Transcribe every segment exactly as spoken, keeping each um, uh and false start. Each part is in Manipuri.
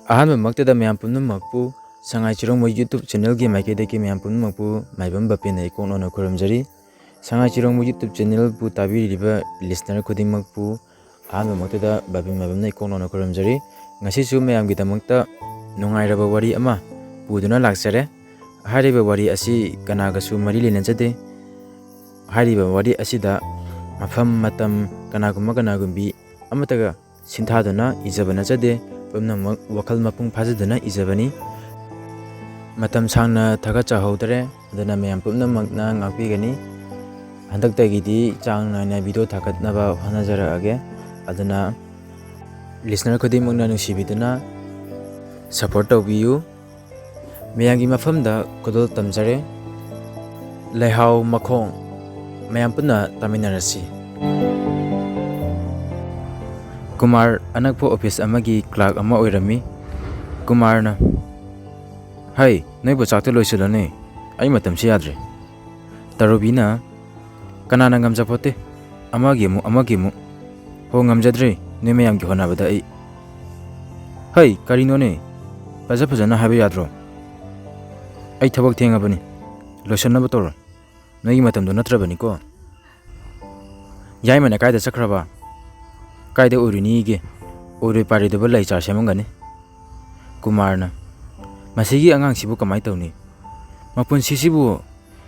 ꯑꯍꯥꯟꯕꯃꯛꯇꯗ ꯃꯌꯥꯝ ꯄꯨꯝꯅꯃꯛꯄꯨ ꯁꯉꯥꯏ ꯆꯤꯔꯣꯡꯕ YouTube channelꯒꯤ ꯃꯥꯏꯀꯩꯗꯒꯤ ꯃꯌꯥꯝ ꯄꯨꯝꯅꯃꯛꯄꯨ ꯃꯥꯏꯕꯝ ꯕꯄꯦꯅ ꯏꯀꯣꯛ ꯅꯧꯅ ꯈꯨꯔꯨꯝꯖꯔꯤ꯫ ꯁꯉꯥꯏ ꯆꯤꯔꯣꯡꯕ YouTube channelꯕꯨ ꯇꯥꯕꯤꯔꯤꯕ listener ꯈꯨꯗꯤꯡꯃꯛꯄꯨ ꯑꯍꯥꯟꯕꯃꯛꯇꯗ ꯕꯄꯦ ꯃꯥꯏꯕꯝꯅ ꯏꯀꯣꯛ ꯅꯧꯅ ꯈꯨꯔꯨꯝꯖꯔꯤ꯫ ꯉꯁꯤꯁꯨ ꯃꯌꯥꯝꯒꯤꯗꯃꯛꯇ ꯅꯨꯡꯉꯥꯏꯔꯕ ꯋꯥꯔꯤ ꯑꯃ ꯄꯨꯗꯨꯅ ꯂꯥꯛꯆꯔꯦ꯫ ꯍꯥꯏꯔꯤꯕ ꯋꯥꯔꯤ ꯑꯁꯤ ꯀꯅꯥꯒꯁꯨ ꯃꯔꯤ ꯂꯩꯅꯖꯗꯦ꯫ ꯍꯥꯏꯔꯤꯕ ꯋꯥꯔꯤ ꯑꯁꯤꯗ ꯃꯐꯝ, ꯃꯇꯝ, ꯀꯅꯥꯒꯨꯝꯕ ꯀꯅꯥꯒꯨꯝꯕꯤ ꯑꯃꯠꯇꯒ ꯁꯤꯟꯊꯥꯗꯨꯅ ꯏꯖꯕ ꯅꯠꯆꯗꯦ꯫ ꯄꯨꯝꯅꯃꯛ ꯋꯥꯈꯜ ꯃꯄꯨꯡ ꯐꯥꯖꯗꯨꯅ ꯏꯖꯕꯅꯤ꯫ ꯃꯇꯝ ꯁꯥꯡꯅ ꯊꯥꯒꯠꯆꯍꯧꯗꯔꯦ, ꯑꯗꯨꯅ ꯃꯌꯥꯝ ꯄꯨꯝꯅꯃꯛꯅ ꯉꯥꯛꯄꯤꯒꯅꯤ꯫ ꯍꯟꯗꯛꯇꯒꯤꯗꯤ ꯆꯥꯡ ꯅꯥꯏꯅ video ꯊꯥꯒꯠꯅꯕ ꯍꯣꯠꯅꯖꯔꯛꯑꯒꯦ꯫ ꯑꯗꯨꯅ listener ꯈꯨꯗꯤꯡꯃꯛꯅ ꯅꯨꯡꯁꯤꯕꯤꯗꯨꯅ support ꯇꯧꯕꯤꯌꯨ꯫ ꯃꯌꯥꯝꯒꯤ ꯃꯐꯝꯗ ꯈꯨꯗꯣꯜ ꯇꯝꯖꯔꯦ꯫ ꯂꯩꯍꯥꯎ ꯃꯈꯣꯡ꯫ ꯃꯌꯥꯝ ꯄꯨꯟꯅ ꯇꯥꯃꯤꯟꯅꯔꯁꯤ꯫ ꯀꯨꯃꯥꯔ ꯑꯅꯛꯄ office ꯑꯃꯒꯤ clerk ꯑꯃ ꯑꯣꯏꯔꯝꯃꯤ꯫ ꯀꯨꯃꯥꯔꯅ, "ꯍꯩ, ꯅꯣꯏꯕꯨ ꯆꯥꯛꯇ ꯂꯣꯏꯁꯤꯜꯂꯣꯅꯦ, ꯑꯩ ꯃꯇꯝꯁꯤ ꯌꯥꯗ꯭ꯔꯦ"꯫ ꯇꯔꯨꯕꯤꯅ, "ꯀꯅꯥꯅ ꯉꯝꯖꯄꯣꯠꯇꯦ? ꯑꯃꯒꯤ ꯑꯃꯨꯛ, ꯑꯃꯒꯤ ꯑꯃꯨꯛ꯫ ꯍꯣ, ꯉꯝꯖꯗ꯭ꯔꯦ, ꯅꯣꯏ ꯃꯌꯥꯝꯒꯤ ꯍꯣꯠꯅꯕꯗ ꯑꯩ"꯫ "ꯍꯩ, ꯀꯔꯤꯅꯣꯅꯦ? ꯐꯖ ꯐꯖꯅ ꯍꯥꯏꯕ ꯌꯥꯗ꯭ꯔꯣ? ꯑꯩ ꯊꯕꯛ ꯊꯦꯡꯉꯕꯅꯤ, ꯂꯣꯏꯁꯟꯅꯕ ꯇꯧꯔꯣ꯫ ꯅꯣꯏꯒꯤ ꯃꯇꯝꯗꯣ ꯅꯠꯇ꯭ꯔꯕꯅꯤꯀꯣ"꯫ ꯌꯥꯏꯃꯅ ꯀꯥꯏꯗ ꯆꯠꯈ꯭ꯔꯕ? ꯀꯥꯏꯗ ꯑꯣꯏꯔꯨꯅꯤꯒꯦ? ꯑꯣꯏꯔꯣꯏ ꯄꯥꯔꯣꯏꯗꯕ ꯂꯩ ꯆꯥꯔ ꯁꯦꯝꯃꯝꯒꯅꯤ꯫ ꯀꯨꯃꯥꯔꯅ, "ꯃꯁꯤꯒꯤ ꯑꯉꯥꯡꯁꯤꯕꯨ ꯀꯃꯥꯏꯅ ꯇꯧꯅꯤ? ꯃꯄꯨꯟꯁꯤꯁꯤꯕꯨ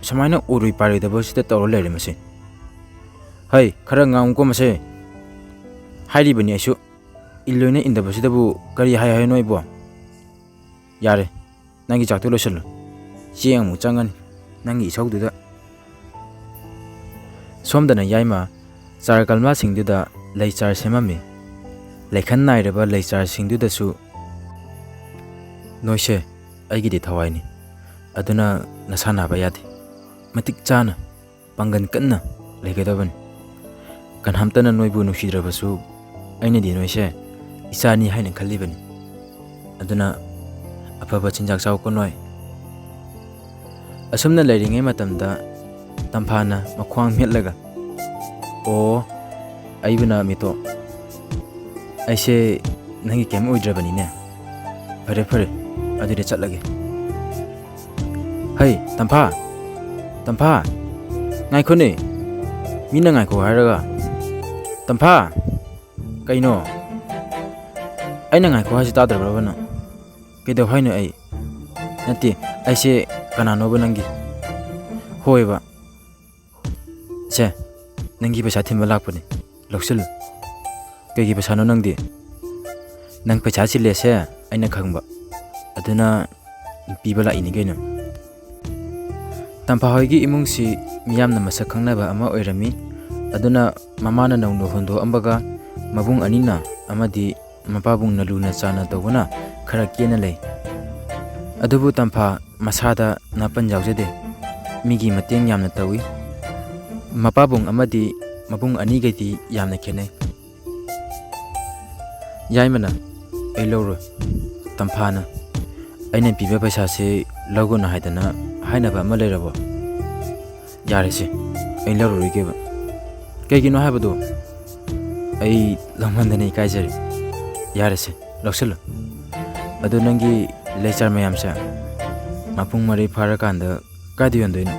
ꯁꯨꯃꯥꯏꯅ ꯑꯣꯏꯔꯣꯏ ꯄꯥꯔꯣꯏꯗꯕꯁꯤꯗ ꯇꯧꯔ ꯂꯩꯔꯦ ꯃꯁꯤ꯫ ꯍꯩ, ꯈꯔ ꯉꯥꯡꯉꯨꯀꯣ ꯃꯁꯦ꯫ ꯍꯥꯏꯔꯤꯕꯅꯤ ꯑꯩꯁꯨ, ꯏꯜꯂꯣꯏꯅ ꯏꯟꯗꯕꯁꯤꯗꯕꯨ ꯀꯔꯤ ꯍꯥꯏ ꯍꯥꯏꯅꯣ ꯑꯩꯕꯣ? ꯌꯥꯔꯦ, ꯅꯪꯒꯤ ꯆꯥꯛꯇꯣ ꯂꯣꯏꯁꯤꯜꯂꯨ꯫ ꯆꯦꯡ ꯑꯃꯨꯛ ꯆꯪꯉꯅꯤ ꯅꯪꯒꯤ ꯏꯁꯧꯗꯨꯗ"꯫ ꯁꯣꯝꯗꯅ ꯌꯥꯏꯃ ꯆꯥꯔ ꯒꯝꯂꯥꯁꯤꯡꯗꯨꯗ ꯂꯩ ꯆꯥꯔ ꯁꯦꯝꯃꯝꯃꯤ꯫ ꯂꯩꯈꯟ ꯅꯥꯏꯔꯕ ꯂꯩ ꯆꯥꯔꯁꯤꯡꯗꯨꯗꯁꯨ, "ꯅꯣꯏꯁꯦ ꯑꯩꯒꯤꯗꯤ ꯊꯋꯥꯏꯅꯤ, ꯑꯗꯨꯅ ꯅꯁꯥ ꯅꯥꯕ ꯌꯥꯗꯦ꯫ ꯃꯇꯤꯛ ꯆꯥꯅ ꯄꯥꯡꯒꯟ ꯀꯟꯅ ꯂꯩꯒꯗꯕꯅꯤ꯫ ꯀꯅꯥꯝꯇꯅ ꯅꯣꯏꯕꯨ ꯅꯨꯡꯁꯤꯗ꯭ꯔꯕꯁꯨ ꯑꯩꯅꯗꯤ ꯅꯣꯏꯁꯦ ꯏꯆꯥꯅꯤ ꯍꯥꯏꯅ ꯈꯜꯂꯤꯕꯅꯤ꯫ ꯑꯗꯨꯅ ꯑꯐꯕ ꯆꯤꯟꯖꯥꯛ ꯆꯥꯎꯀꯣ ꯅꯣꯏ"꯫ ꯑꯁꯨꯝꯅ ꯂꯩꯔꯤꯉꯩ ꯃꯇꯝꯗ ꯇꯝꯐꯥꯅ ꯃꯈ꯭ꯋꯥꯡ ꯃꯦꯠꯂꯒ, "ꯑꯣ, ꯑꯩꯕꯨꯅ ꯃꯤꯇꯣ, ꯑꯩꯁꯦ ꯅꯪꯒꯤ ꯀꯩꯝ ꯑꯣꯏꯗ꯭ꯔꯕꯅꯤꯅꯦ"꯫ ꯐꯔꯦ, ꯐꯔꯦ, ꯑꯗꯨꯗꯤ ꯆꯠꯂꯒꯦ꯫ ꯍꯩ, ꯇꯝꯐꯥ! ꯇꯝꯐꯥ! ꯉꯥꯏꯈꯣꯅꯦ! ꯃꯤꯅ ꯉꯥꯏꯈꯣ ꯍꯥꯏꯔꯒ꯫ ꯇꯝꯐꯥ! ꯀꯩꯅꯣ? ꯑꯩꯅ ꯉꯥꯏꯈꯣ ꯍꯥꯏꯁꯤ ꯇꯥꯗ꯭ꯔꯕ꯭ꯔꯕ ꯅꯪ? ꯀꯩꯗꯧ ꯍꯥꯏꯅꯣ ꯑꯩ? ꯅꯠꯇꯦ, ꯑꯩꯁꯦ ꯀꯅꯥꯅꯣꯕ ꯅꯪꯒꯤ? ꯍꯣꯏꯕ꯫ ꯁꯦ, ꯅꯪꯒꯤ ꯄꯩꯁꯥ ꯊꯤꯟꯕ ꯂꯥꯛꯄꯅꯤ꯫ ꯂꯧꯁꯤꯜꯂꯨ꯫ ꯀꯩꯒꯤ ꯄꯩꯁꯥꯅꯣ ꯅꯪꯗꯤ? ꯅꯪ ꯄꯩꯁꯥ ꯆꯤꯜꯂꯦꯁꯦ ꯑꯩꯅ ꯈꯪꯕ꯫ ꯑꯗꯨꯅ ꯄꯤꯕ ꯂꯥꯛꯏꯅꯤ ꯀꯩꯅꯣ꯫ ꯇꯝꯐꯥ ꯍꯣꯏꯒꯤ ꯏꯃꯨꯡꯁꯤ ꯃꯤꯌꯥꯝꯅ ꯃꯁꯛ ꯈꯪꯅꯕ ꯑꯃ ꯑꯣꯏꯔꯝꯃꯤ꯫ ꯑꯗꯨꯅ ꯃꯃꯥꯅ ꯅꯧꯅ ꯍꯣꯡꯗꯣꯛꯑꯝꯕꯒ ꯃꯕꯨꯡ ꯑꯅꯤꯅ ꯑꯃꯗꯤ ꯃꯄꯥꯕꯨꯡꯅ ꯂꯨꯅ ꯆꯥꯟꯅ ꯇꯧꯕꯅ ꯈꯔ ꯀꯦꯅ ꯂꯩ꯫ ꯑꯗꯨꯕꯨ ꯇꯝꯐꯥ ꯃꯁꯥꯗ ꯅꯥꯄꯟ ꯌꯥꯎꯖꯗꯦ꯫ ꯃꯤꯒꯤ ꯃꯇꯦꯡ ꯌꯥꯝꯅ ꯇꯧꯏ꯫ ꯃꯄꯥꯕꯨꯡ ꯑꯃꯗꯤ ꯃꯕꯨꯡ ꯑꯅꯤꯒꯩꯗꯤ ꯌꯥꯝꯅ ꯈꯦꯠꯅꯩ꯫ ꯌꯥꯏꯃꯅ, "ꯑꯩ ꯂꯧꯔꯣꯏ꯫ ꯇꯝꯐꯥꯅ ꯑꯩꯅ ꯄꯤꯕ ꯄꯩꯁꯥꯁꯦ ꯂꯧꯒꯅꯨ ꯍꯥꯏꯗꯅ ꯍꯥꯏꯅꯕ ꯑꯃ ꯂꯩꯔꯕꯣ? ꯌꯥꯔꯦꯁꯦ, ꯑꯩ ꯂꯧꯔꯔꯣꯏꯒꯦꯕ꯫ ꯀꯩꯒꯤꯅꯣ ꯍꯥꯏꯕꯗꯣ? ꯑꯩ ꯂꯧꯃꯟꯗꯅ ꯏꯀꯥꯏꯖꯔꯦ꯫ ꯌꯥꯔꯦꯁꯦ, ꯂꯧꯁꯤꯜꯂꯣ꯫ ꯑꯗꯣ ꯅꯪꯒꯤ ꯂꯩꯆꯥꯔ ꯃꯌꯥꯝꯁꯦ ꯃꯄꯨꯡ ꯃꯔꯩ ꯐꯥꯔꯀꯥꯟꯗ ꯀꯥꯏꯗ ꯌꯣꯟꯗꯣꯏꯅꯣ?"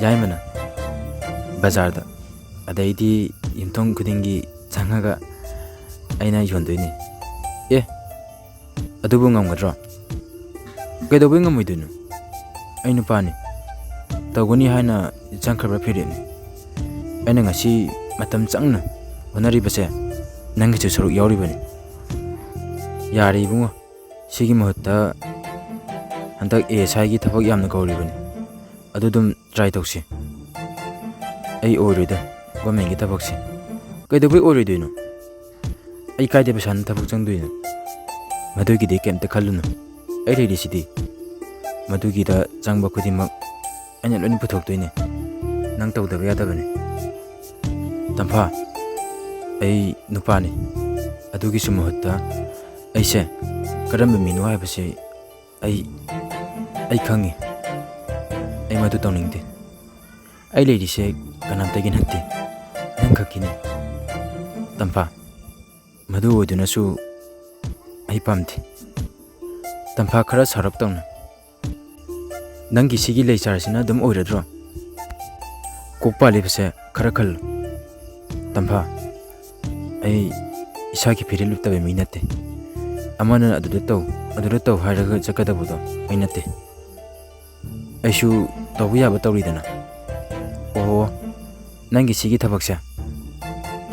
ꯌꯥꯏꯃꯅ, "ꯕꯖꯥꯔꯗ꯫ ꯑꯗꯩꯗꯤ ꯌꯨꯝꯊꯣꯡ ꯈꯨꯗꯤꯡꯒꯤ ꯆꯪꯉꯒ ꯑꯩꯅ ꯌꯣꯟꯗꯣꯏꯅꯤ"꯫ "ꯑꯦ, ꯑꯗꯨꯕꯨ ꯉꯝꯒꯗ꯭ꯔꯣ?" "ꯀꯩꯗꯧꯕꯩ ꯉꯝꯃꯣꯏꯗꯣꯏꯅꯣ? ꯑꯩ ꯅꯨꯄꯥꯅꯤ꯫ ꯇꯧꯒꯅꯤ ꯍꯥꯏꯅ ꯆꯪꯈ꯭ꯔꯕ ꯐꯤꯔꯦꯞꯅꯤ꯫ ꯑꯩꯅ ꯉꯁꯤ ꯃꯇꯝ ꯆꯪꯅ ꯍꯣꯠꯅꯔꯤꯕꯁꯦ ꯅꯪꯒꯤꯁꯨ ꯁꯔꯨꯛ ꯌꯥꯎꯔꯤꯕꯅꯤ꯫ ꯌꯥꯔꯦ ꯏꯕꯨꯡꯉꯣ, ꯁꯤꯒꯤ ꯃꯍꯨꯠꯇ ꯍꯟꯗꯛ ASIꯒꯤ ꯊꯕꯛ ꯌꯥꯝꯅ ꯀꯧꯔꯤꯕꯅꯤ꯫ ꯑꯗꯨ ꯑꯗꯨꯝ try ꯇꯧꯁꯤ꯫ ꯑꯩ ꯑꯣꯏꯔꯣꯏꯗ governmentꯀꯤ ꯊꯕꯛꯁꯤ꯫ ꯀꯩꯗꯧꯕꯩ ꯑꯣꯏꯔꯣꯏꯗꯣꯏꯅꯣ? ꯑꯩ ꯀꯥꯏꯗ ꯄꯩꯁꯥꯅ ꯊꯕꯛ ꯆꯪꯗꯣꯏꯅꯣ? ꯃꯗꯨꯒꯤꯗꯤ ꯀꯩꯝꯇ ꯈꯜꯂꯨꯅꯨ꯫ ꯑꯩ ꯂꯩꯔꯤꯁꯤꯗꯤ꯫ ꯃꯗꯨꯒꯤꯗ ꯆꯪꯕ ꯈꯨꯗꯤꯡꯃꯛ ꯑꯩꯅ ꯂꯣꯏꯅ ꯄꯨꯊꯣꯛꯇꯣꯏꯅꯦ꯫ ꯅꯪ ꯇꯧꯗꯕ ꯌꯥꯗꯕꯅꯦ꯫ ꯇꯝꯐꯥ, ꯑꯩ ꯅꯨꯄꯥꯅꯤ꯫ ꯑꯗꯨꯒꯤꯁꯨ ꯃꯍꯨꯠꯇ ꯑꯩꯁꯦ ꯀꯔꯝꯕ ꯃꯤꯅꯣ ꯍꯥꯏꯕꯁꯦ ꯑꯩ, ꯑꯩ ꯈꯪꯉꯤ꯫ ꯑꯩ ꯃꯗꯨ ꯇꯧꯅꯤꯡꯗꯦ꯫ ꯑꯩ ꯂꯩꯔꯤꯁꯦ ꯀꯅꯥꯝꯇꯒꯤ ꯅꯠꯇꯦ, ꯅꯪ ꯈꯛꯀꯤꯅꯤ꯫ ꯇꯝꯐꯥ, ꯃꯗꯨ ꯑꯣꯏꯗꯨꯅꯁꯨ ꯑꯩ ꯄꯥꯝꯗꯦ꯫ ꯇꯝꯐꯥ ꯈꯔ ꯁꯥꯎꯔꯞ ꯇꯧꯅ, "ꯅꯪꯒꯤ ꯁꯤꯒꯤ ꯂꯩꯆꯥꯔꯁꯤꯅ ꯑꯗꯨꯝ ꯑꯣꯏꯔꯗ꯭ꯔꯣ? ꯀꯣꯛ ꯄꯥꯜꯂꯤꯕꯁꯦ ꯈꯔ ꯈꯜꯂꯨ꯫ ꯇꯝꯐꯥ, ꯑꯩ ꯏꯁꯥꯒꯤ ꯐꯤꯔꯦꯞ ꯂꯨꯞꯇꯕ ꯃꯤ ꯅꯠꯇꯦ꯫ ꯑꯃꯅ ꯑꯗꯨꯗ ꯇꯧ, ꯑꯗꯨꯗ ꯇꯧ ꯍꯥꯏꯔꯒ ꯆꯠꯀꯗꯕꯗꯣ ꯑꯩ ꯅꯠꯇꯦ꯫ ꯑꯩꯁꯨ ꯇꯧꯕ ꯌꯥꯕ ꯇꯧꯔꯤꯗꯅ꯫" "ꯑꯣ, ꯅꯪꯒꯤ ꯁꯤꯒꯤ ꯊꯕꯛꯁꯦ?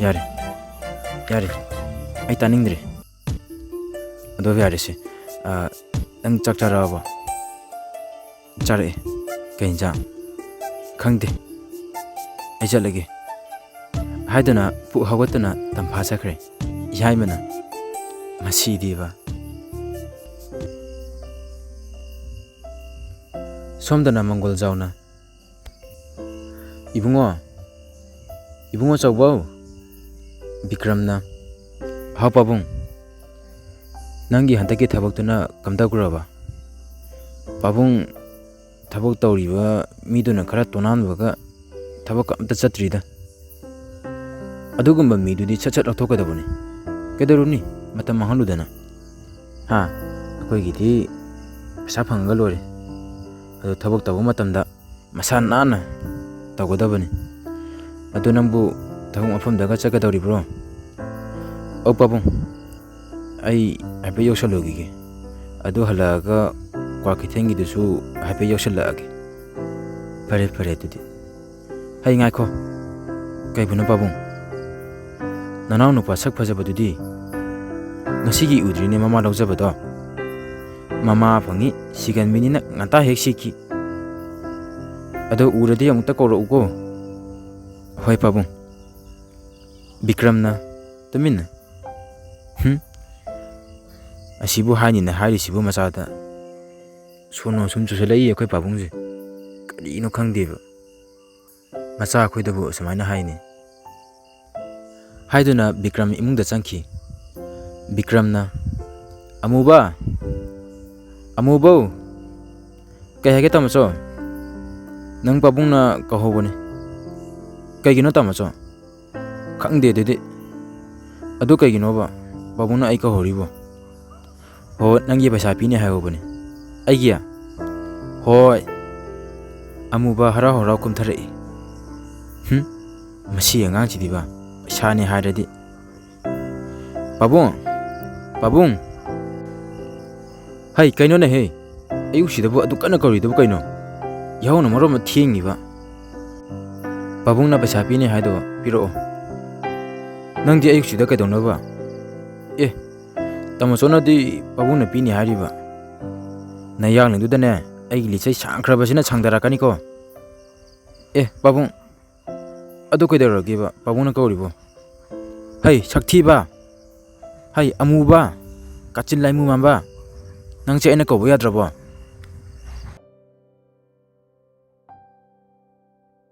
ꯌꯥꯔꯦ, ꯌꯥꯔꯦ, ꯑꯩ ꯇꯥꯅꯤꯡꯗ꯭ꯔꯦ꯫ ꯑꯗꯣ ꯌꯥꯔꯦꯁꯦ, ꯑ, ꯅꯪ ꯆꯥꯛ ꯆꯥꯔꯛꯑꯕꯣ?" "ꯆꯥꯔꯛꯑꯦ꯫ ꯀꯩ ꯏꯟꯖꯥꯡ?" "ꯈꯪꯗꯦ, ꯑꯩ ꯆꯠꯂꯒꯦ" ꯍꯥꯏꯗꯨꯅ ꯄꯨꯛ ꯍꯧꯒꯠꯇꯨꯅ ꯇꯝꯐꯥ ꯆꯠꯈ꯭ꯔꯦ꯫ ꯌꯥꯏꯃꯅ, "ꯃꯁꯤꯗꯤꯕ!" ꯁꯣꯝꯗꯅ ꯃꯪꯒꯣꯜ ꯖꯥꯎꯅ, "ꯏꯕꯨꯡꯉꯣ, ꯏꯕꯨꯡꯉꯣ ꯆꯥꯎꯕꯧ!" ꯕꯤꯀ꯭ꯔꯝꯅ, "ꯍꯥꯎ ꯄꯥꯕꯨꯡ, ꯅꯪꯒꯤ ꯍꯟꯗꯛꯀꯤ ꯊꯕꯛꯇꯨꯅ ꯀꯝꯗꯧꯈ꯭ꯔꯕ? ꯄꯥꯕꯨꯡ, ꯊꯕꯛ ꯇꯧꯔꯤꯕ ꯃꯤꯗꯨꯅ ꯈꯔ ꯇꯣꯅꯥꯟꯕꯒ ꯊꯕꯛꯀ ꯑꯝꯇ ꯆꯠꯇ꯭ꯔꯤꯗ꯫ ꯑꯗꯨꯒꯨꯝꯕ ꯃꯤꯗꯨꯗꯤ ꯁꯠ ꯁꯠ ꯂꯧꯊꯣꯛꯀꯗꯕꯅꯤ꯫ ꯀꯩꯗꯧꯔꯨꯅꯤ? ꯃꯇꯝ ꯃꯥꯡꯍꯜꯂꯨꯗꯅ꯫ ꯍꯥ? ꯑꯩꯈꯣꯏꯒꯤꯗꯤ ꯄꯩꯁꯥ ꯐꯪꯉꯒ ꯂꯣꯏꯔꯦ꯫ ꯑꯗꯣ ꯊꯕꯛ ꯇꯧꯕ ꯃꯇꯝꯗ ꯃꯁꯥ ꯅꯥꯟꯅ ꯇꯧꯒꯗꯕꯅꯤ꯫ ꯑꯗꯨ ꯅꯪꯕꯨ ꯊꯕꯛ ꯃꯐꯝꯗꯒ ꯆꯠꯀꯗꯧꯔꯤꯕ꯭ꯔꯣ?" "ꯑꯧ ꯄꯥꯕꯨꯡ, ꯑꯩ ꯍꯥꯏꯐꯦꯠ ꯌꯧꯁꯜꯂꯨꯈꯤꯒꯦ꯫ ꯑꯗꯨ ꯍꯜꯂꯛꯑꯒ ꯀ꯭ꯋꯥꯀꯩꯊꯦꯜꯒꯤꯗꯨꯁꯨ ꯍꯥꯏꯐꯦꯠ ꯌꯧꯁꯜꯂꯛꯑꯒꯦ꯫" "ꯐꯔꯦ, ꯐꯔꯦ ꯑꯗꯨꯗꯤ꯫" "ꯍꯩ, ꯉꯥꯏꯈꯣ꯫ ꯀꯩꯕꯨꯅꯣ ꯄꯥꯕꯨꯡ? ꯅꯅꯥꯎ ꯅꯨꯄꯥ ꯁꯛ ꯐꯖꯕꯗꯨꯗꯤ? ꯉꯁꯤꯒꯤ ꯎꯗ꯭ꯔꯤꯅꯦ ꯃꯃꯥ ꯂꯧꯖꯕꯗꯣ꯫ ꯃꯃꯥ ꯐꯪꯉꯤ ꯁꯤꯒꯟꯕꯤꯅꯤꯅ ꯉꯟꯇꯥ ꯍꯦꯛ ꯁꯤꯈꯤ꯫ ꯑꯗꯣ ꯎꯔꯗꯤ ꯑꯃꯨꯛꯇ ꯀꯧꯔꯛꯎꯀꯣ꯫" "ꯍꯣꯏ ꯄꯥꯕꯨꯡ꯫" ꯕꯤꯀ꯭ꯔꯝꯅ ꯇꯨꯃꯤꯟꯅ, "ꯍꯨꯝ? ꯑꯁꯤꯕꯨ ꯍꯥꯏꯅꯤꯅ ꯍꯥꯏꯔꯤꯁꯤꯕꯨ ꯃꯆꯥꯗ? ꯁꯣꯟꯅꯣ ꯁꯨꯝ ꯆꯨꯁꯜꯂꯛꯏ ꯑꯩꯈꯣꯏ ꯄꯥꯕꯨꯡꯁꯦ꯫ ꯀꯔꯤꯅꯣ ꯈꯪꯗꯦꯕ꯫ ꯃꯆꯥ ꯑꯩꯈꯣꯏꯗꯕꯨ ꯑꯁꯨꯃꯥꯏꯅ ꯍꯥꯏꯅꯤ꯫" ꯍꯥꯏꯗꯨꯅ ꯕꯤꯀ꯭ꯔꯝ ꯏꯃꯨꯡꯗ ꯆꯪꯈꯤ꯫ ꯕꯤꯀ꯭ꯔꯝꯅ, "ꯑꯃꯨꯕ! ꯑꯃꯨꯕꯧ!" "ꯀꯩ ꯍꯥꯏꯒꯦ ꯇꯥꯃꯣꯆꯧ?" "ꯅꯪ ꯄꯥꯕꯨꯡꯅ ꯀꯧꯍꯧꯕꯅꯦ꯫" "ꯀꯩꯒꯤꯅꯣ ꯇꯥꯃꯣꯆꯧ?" "ꯈꯪꯗꯦ ꯑꯗꯨꯗꯤ꯫ ꯑꯗꯨ ꯀꯩꯒꯤꯅꯣꯕ ꯄꯥꯕꯨꯡꯅ ꯑꯩ ꯀꯧꯍꯧꯔꯤꯕꯣ?" ꯍꯣ, ꯅꯪꯒꯤ ꯄꯩꯁꯥ ꯄꯤꯅꯤ ꯍꯥꯏꯍꯧꯕꯅꯦ꯫ ꯑꯩꯒꯤ? ꯍꯣꯏ꯫ ꯑꯃꯨꯕ ꯍꯔꯥꯎ ꯍꯔꯥꯎ ꯀꯨꯝꯊꯔꯛꯏ꯫ ꯍꯨꯝ, ꯃꯁꯤ ꯑꯉꯥꯡꯁꯤꯗꯤꯕ, ꯄꯩꯁꯥꯅꯦ ꯍꯥꯏꯔꯗꯤ꯫ "ꯄꯥꯕꯨꯡ! ꯄꯥꯕꯨꯡ!" "ꯍꯩ, ꯀꯩꯅꯣꯅꯦꯍꯦ? ꯑꯌꯨꯛꯁꯤꯗꯕꯨ ꯑꯗꯨꯛ ꯀꯟꯅ ꯀꯧꯔꯤꯗꯨꯕꯨ ꯀꯩꯅꯣ? ꯌꯥꯍꯧꯅ ꯃꯔꯣꯟ ꯑꯃ ꯊꯦꯡꯉꯤꯕ꯫ ꯄꯥꯕꯨꯡꯅ ꯄꯩꯁꯥ ꯄꯤꯅꯤ ꯍꯥꯏꯗꯣ ꯄꯤꯔꯛꯑꯣ꯫ ꯅꯪꯗꯤ ꯑꯌꯨꯛꯁꯤꯗ ꯀꯩꯗꯧꯅꯕ?" "ꯑꯦ, ꯇꯥꯃꯣꯆꯧꯅꯗꯤ ꯄꯥꯕꯨꯡꯅ ꯄꯤꯅꯤ ꯍꯥꯏꯔꯤꯕ꯫ ꯅꯌꯥꯡꯂꯦꯟꯗꯨꯗꯅꯦ, ꯑꯩꯒꯤ ꯂꯤꯆꯩ ꯁꯥꯡꯈ꯭ꯔꯕꯁꯤꯅ ꯁꯥꯡꯗꯔꯛꯀꯅꯤꯀꯣ꯫ ꯑꯦ, ꯄꯥꯕꯨꯡ, ꯑꯗꯨ ꯀꯩꯗꯧꯔꯒꯦꯕ ꯄꯥꯕꯨꯡꯅ ꯀꯧꯔꯤꯕꯣ? ꯍꯩ, ꯁꯛꯊꯤꯕ! ꯍꯩ, ꯑꯃꯨꯕ! ꯀꯥꯆꯤꯟ ꯂꯥꯏꯃꯨ ꯃꯥꯟꯕ! ꯅꯪꯁꯦ ꯑꯩꯅ ꯀꯧꯕ ꯌꯥꯗ꯭ꯔꯕꯣ?